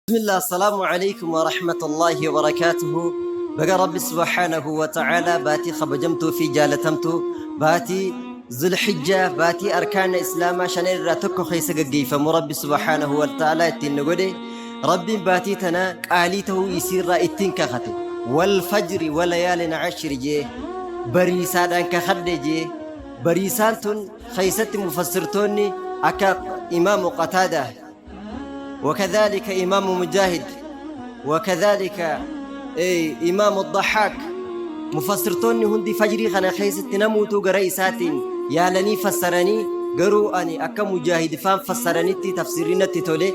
Bismillah, Assalaamu Aleykum wa Rahmatullaahi wa Barakaatuhu. Baga Rabbi Subhaanahu wa Ta'aalaa baatii kabajamtuu fi jaalatamtuu baatii Zulhijjaa baatii arkaana Islaamaa shanan irraa tokko keessa gaggeeffamu Rabbi Subhaanahu wa Ta'aalaa ittiin nu godhe. Rabbiin baatii tana qaalii ta'uu isiirraa ittiin kakate. Wal fajri wa layaalin ashri jee bariisaadhaan kakadhe jee bariisaan tun keessatti mufassirtoonni akka Imaamu Qataadaa وكذلك إمام مجاهد وكذلك إمام الضحاك مفسرتوني هندي فجري خنا خيست نموتو غرا إساتين يالني فسرني غرو أني أكا مجاهد فان فسرني تي تفسيرنا تولي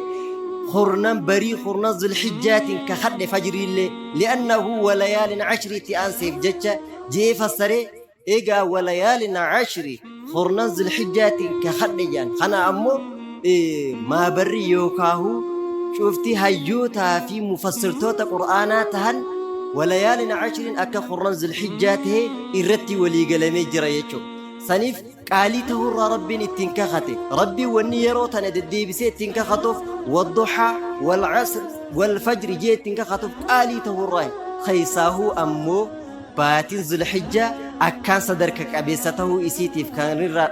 خرنا بري خرنا ذو الحجات كخد فجري اللي لأنه وليال عشر تي أنسيف جتشا جي فسري Egaa walayaalin cashri kurnan zulhijjaatiin kakadhe jedhan. Kana ammoo maabarri yookaahuu cufti hayyootaa fi mufassirtoota Qur'aanaa tahan walayaalin cashriin akka kurnan zulhijjaa tahe irratti walii galamee jira jechuudha. Saniif qaalii tahuurraa Rabbiin ittiin kakate. Rabbiin wanni yeroo tana deddeebisee ittiin kakatuuf wadduhaa wal casr wal fajri jee ittiin kakatuuf qaalii tahuurraa keessaahuu ammoo Baatiin Zulhijjaa akkaan sadarka qabeessa tahuu isiitiif kan irraa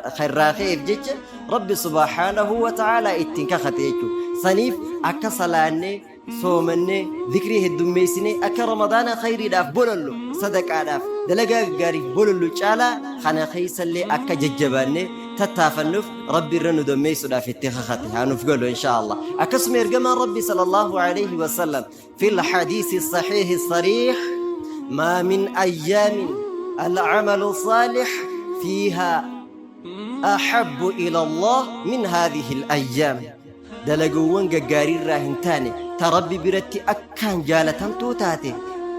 ka'eef jecha Rabbi subhaanahu wa ta'aalaa ittiin kakate jechuudha. Saniif akka salaannee, soomannee, zikrii heddummeessinee akka Ramadaana khayriidhaaf bolollu, sadaqaadhaaf, dalagaa gaggaariif bolollu caalaa kana keessallee akka jajjabaannee tattaafannuuf Rabbi irra nu dammeessuudhaaf itti kakate haa nuuf galu inshaa Allah. Akkasuma ergamaan Rabbi sallallahu alayhi wa sallam في الحديث الصحيح الصريح ما من أيام العمل الصالح فيها أحب إلى الله من هذه الأيام دلقوان قاري الراهنتاني تربي برتي أكان جالة توتاتي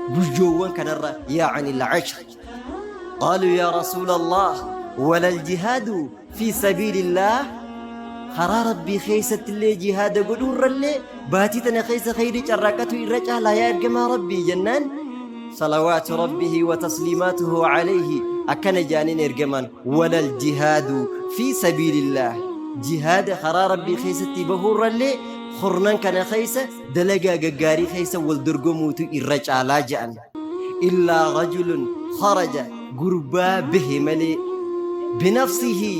بجوان كان يعني العشر قالوا يا رسول الله ولا الجهاد في سبيل الله karaa Rabbii keessatti illee jihaada godhuu irrallee baatii tana keessa khayrii carraaqqatu irra caalaa yaa ergamaa Rabbii jennaan salawaatu rabbihi wa tasliimaatuhu alayhi akkana jaaniin ergamaan walal jihaadu fi sabiilillaah jihaada karaa Rabbii keessatti bahuu irrallee kurnan kana keessa dalagaa gaggaarii keessa wal dorgomuutu irra caalaa jedhan. Illaa rajulun kharaja gurbaa bahe malee binafsihi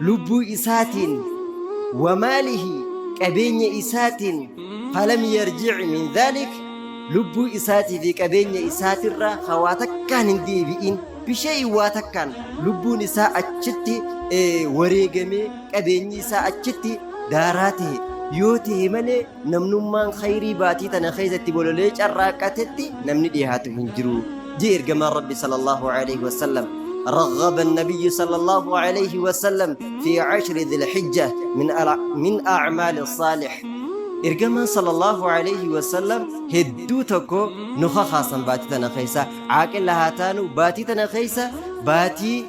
lubbuu isaatiin wa maalihi qabeenya isaatiin falam yarjic min dhaalik lubbuu isaatii fi qabeenya isaatirraa ka waa takkaan hin deebi'in bishee'in waa takkaan lubbuun isaa achitti wareegamee qabeenyi isaa achitti daaraa ta'e yoo ta'e malee Namnummaan khayrii baatii tana keessatti bololee carraaqqatetti namni dhihaatu hin jiru. Jee ergamaan Rabbi sallallahu alayhi wa sallam. رغب النبي صلى الله عليه وسلم في عشر ذي الحجة من أعمال الصالح إرجمان صلى الله عليه وسلم هدو تكو نخا خاصا باتي تنا خيسا عاقل لها تانو باتي تنا خيسا باتي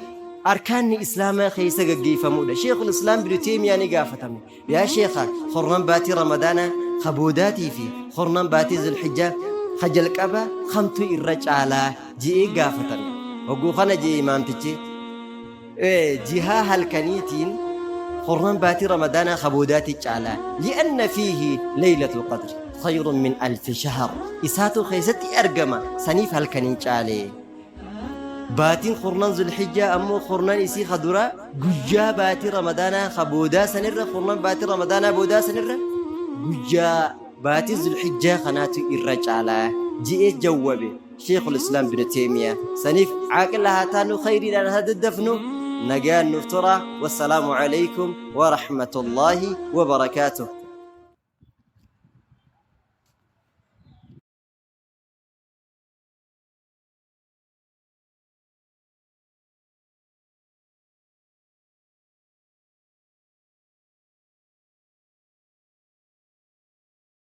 أركان إسلاما خيسا قيفمودا شيخ الإسلام بن تيمية نقافتم Yaa sheekha kurnan baatii ramadaanaa ka boodaatii fi kurnan baatii zulhijjaa ka jalqabaa kamtu irra caalaa je'ee gaafatame. Hogguu kana je'e imaamtichi jihaa halkaniitiin kurnan baatii ramadaanaa ka boodaatii caalaa li'anna fiihi laylatul qadri khayrun min alfi shahr isaatu keessatti argama saniif halkaniin caalee. Baatiin kurnan Zulhijjaa ammoo kurnan isii ka duraa guyyaa baatii Ramadaanaa ka boodaa sanirra kurnan baatii Ramadaanaa boodaa sanirra guyyaa baatii Zulhijjaa kanaatu irra caalaa ji'ee jawwabe Sheekhul Islaam bin Teemiyaa. Saniif caaqila haa taanu khayriidhaan haa daddafnu nagaan nuuf tura. Wassalaamu alaikum wa rahmatullaahi wa barakaatuh.